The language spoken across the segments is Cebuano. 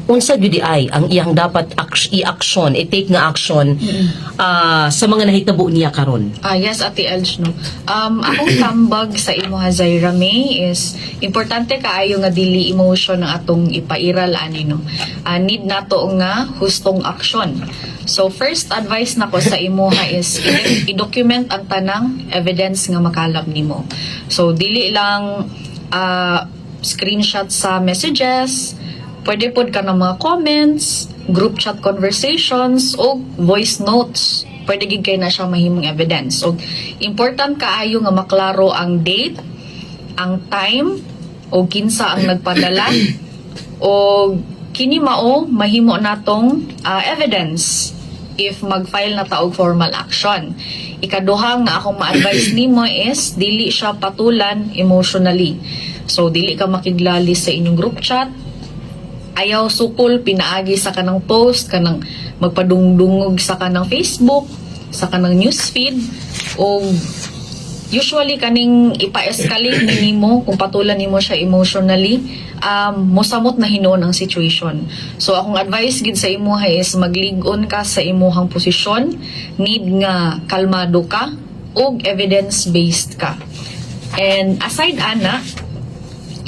Unsa gyud ay ang iyang dapat i-action, i-take nga action sa mga nahitabo niya karon? Ah, yes, Ate Elj, no. Akong tambag sa imo, Zaira May, is importante kaayo nga dili emotion ang atong ipairal ani, no. Need nato nga hustong action. So first advice nako sa imuha is i-document ang tanang evidence nga makalap nimo. So dili lang screenshot sa messages, pwede pod ka ng mga comments, group chat conversations, o voice notes. Pwede gid kay na siya mahimong evidence. So, important kaayo nga maklaro ang date, ang time, o kinsa ang nagpadala, o kini mao mahimo natong evidence if mag-file na ta og formal action. Ikaduha nga akong ma-advise nimo is dili siya patulan emotionally. So dili ka makiglali sa inyong group chat, ayaw sukol pinaagi sa kanang post, kanang magpadungdungog sa kanang Facebook, sa kanang newsfeed, o usually kaning ipa-escalate ni nimo kung patulan nimo siya emotionally, mosamot na hinuon ang situation. So akong advice gid sa imuha is maglig-on ka sa imuhang posisyon, need nga kalmado ka ug evidence based ka. And aside ana,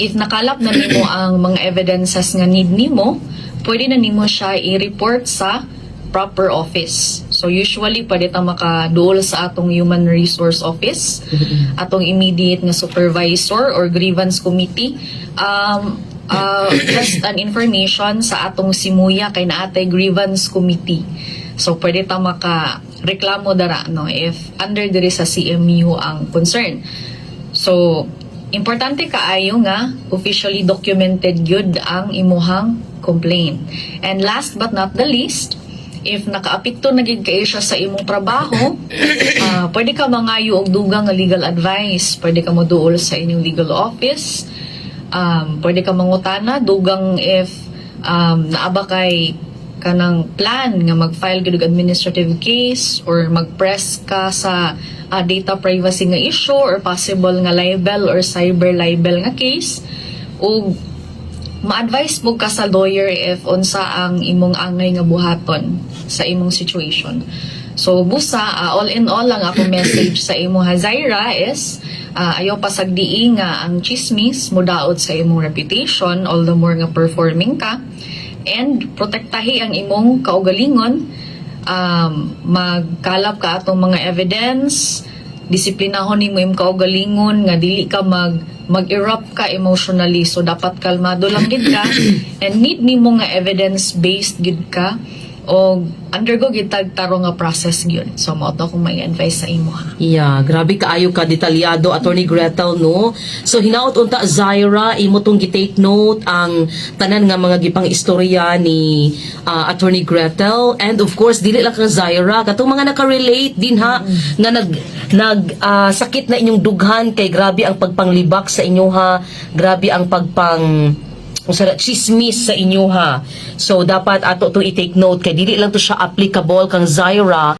if nakalap na nimo ang mga evidences nga need nimo, pwede na nimo siya i-report sa proper office. So usually pwede ta makaduol sa atong human resource office, atong immediate nga supervisor or grievance committee. Just an information sa atong Simuya kay naa tay grievance committee. So pwede ta maka reklamo dara, no, if under diri sa CMU ang concern. So importante kaayo nga officially documented gyud ang imuhang complaint. And last but not the least, if nakaapekto na gid kaayo siya sa imong trabaho, pwede ka mangayo og dugang nga legal advice, pwede ka moduol sa inyong legal office, pwede ka mangutana dugang if naa ba kay kanang plan nga mag-file gyud og administrative case or mag-press ka sa data privacy nga issue or possible nga libel or cyber libel nga case, ug ma-advise mo ka sa lawyer if unsa ang imong angay nga buhaton sa imong situation. So busa, all in all lang ako message sa imo, Zaira, is ayaw pasagdii nga ang chismis mudaot sa imong reputation, all the more nga performing ka, and protektahi ang imong kaugalingon. Magkalap ka atong mga evidence, disiplinahon nimo imong kaugalingon nga dili ka mag-erupt ka emotionally. So dapat kalmado lang gid ka and need nimo nga evidence based gid ka o undergo gid tag tarong nga process gyud. So mao to akong may advice sa imo, ha. Yeah, grabe kaayo ka detalyado, Attorney Gretel, no? So hinaot unta, Zaira, imo tong gi-take note ang tanan nga mga gipang istorya ni Attorney Gretel, and of course dili lang kang Zaira, katong mga naka-relate din ha nga nag nag sakit na inyong dughan kay grabe ang pagpanglibak sa inyo ha, grabe ang pagpang unsa na, chismis sa inyo ha. So dapat ato to i-take note kay dili lang to siya applicable kang Zaira.